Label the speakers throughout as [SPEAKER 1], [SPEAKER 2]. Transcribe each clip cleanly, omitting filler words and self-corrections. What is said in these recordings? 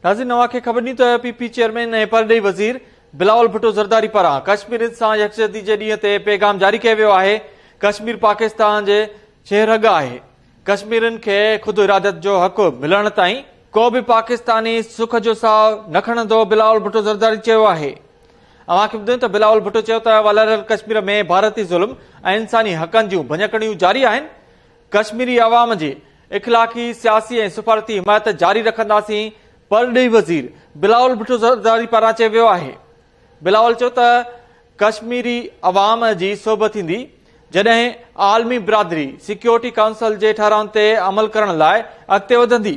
[SPEAKER 1] ناظرين اوهان کي خبر ڏني ته پي پي چيئرمين ۽ پرڏيهي وزير بلاول ڀٽو زرداري پاران ڪشميرين سان يڪجهتي جي ڏينهن تي پيغام جاري ڪيو ويو آهي. ڪشمير پاڪستان جي شهه رڳ آهي. ڪشميرين کي خود اراديت جو حق ملڻ تائين ڪو به پاڪستاني سک جو ساهه نه کڻندو بلاول ڀٽو زرداري چيو آهي. اوهان کي ٻڌايون ته بلاول ڀٽو چيو ته والاريل ڪشمير ۾ ڀارتي ظلم ۽ انساني حقن جون ڀڃڪڙيون جاري آهن. ڪشميري عوام جي اخلاقي، سياسي ۽ سفارتي حمايت جاري رکنداسين، پرڏيهي وزير بلاول ڀٽو زرداري پاران چيو ويو آهي. بلاول چيو ته ڪشميري عوام جي سوڀ ٿيندي جڏهن عالمي برادري سيڪيورٽي ڪائونسل جي ٺهرائن تي عمل ڪرڻ لاء اڳتي وڌندي.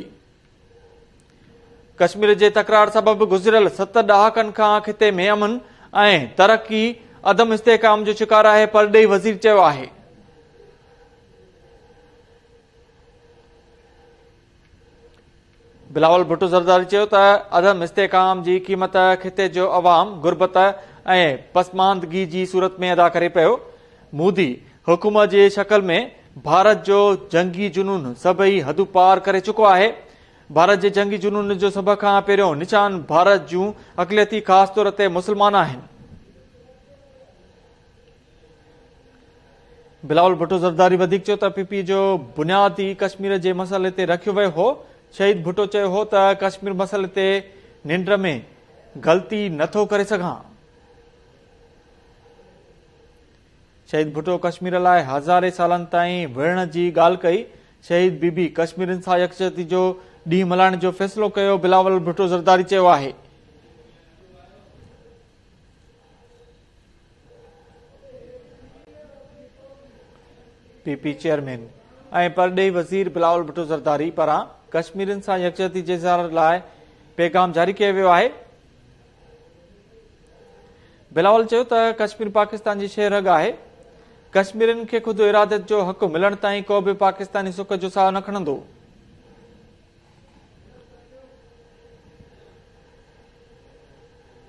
[SPEAKER 1] ڪشمير جي تڪرار سبب گذريل ست ڏهاڪن کان خطي ۾ امن ۽ ترقي عدم استحڪام جو شڪار آهي، پرڏيهي وزير چيو آهي. بلاول ڀٽو زرداري چيو ته عدم استحڪام جي قيمت خطي جو عوام غربت ۽ پسماندگي جي صورت ۾ ادا ڪري پيو، مودي حڪومت جي شڪل ۾ ڀارت جو جنگي جنون سڀئي حدون پار ڪري چڪو آهي، ڀارت جي جنگي جنون جو سڀ کان پهريون نشان ڀارت جون اقليتي خاص طور تي مسلمان آهن. بلاول ڀٽو زرداري وڌيڪ چيو ته پي پي جو بنياد ئي ڪشمير جي مسئلي تي رکيو ويو هو، شهيد ڀٽو چيو هو ته ڪشمير مسئلي تي ننڊ ۾ غلطي نه ٿو ڪري سگهان. شهيد ڀٽو ڪشمير لاء هزارين سالن تائين وڙهڻ جي ڳالهه ڪئي، شهيد بي بي ڪشميرين سان يڪجهتي جو ڏينهن ملهائڻ جو فيصلو ڪيو، بلاول ڀٽو زرداري چيو آهي. پي پي چيئرمين ۽ پرڏيهي وزير بلاول ڀٽو زرداري پاران ڪشميرين سان يڪجهتي جي اظهار لاء پيغام جاري ڪيو ويو آهي. بلاول چيو ته ڪشمير پاڪستان جي شهه رڳ آهي، ڪشميرين کي خود اراديت جو حق ملڻ تائين ڪو به پاڪستاني سک جو ساهه نه کڻندو.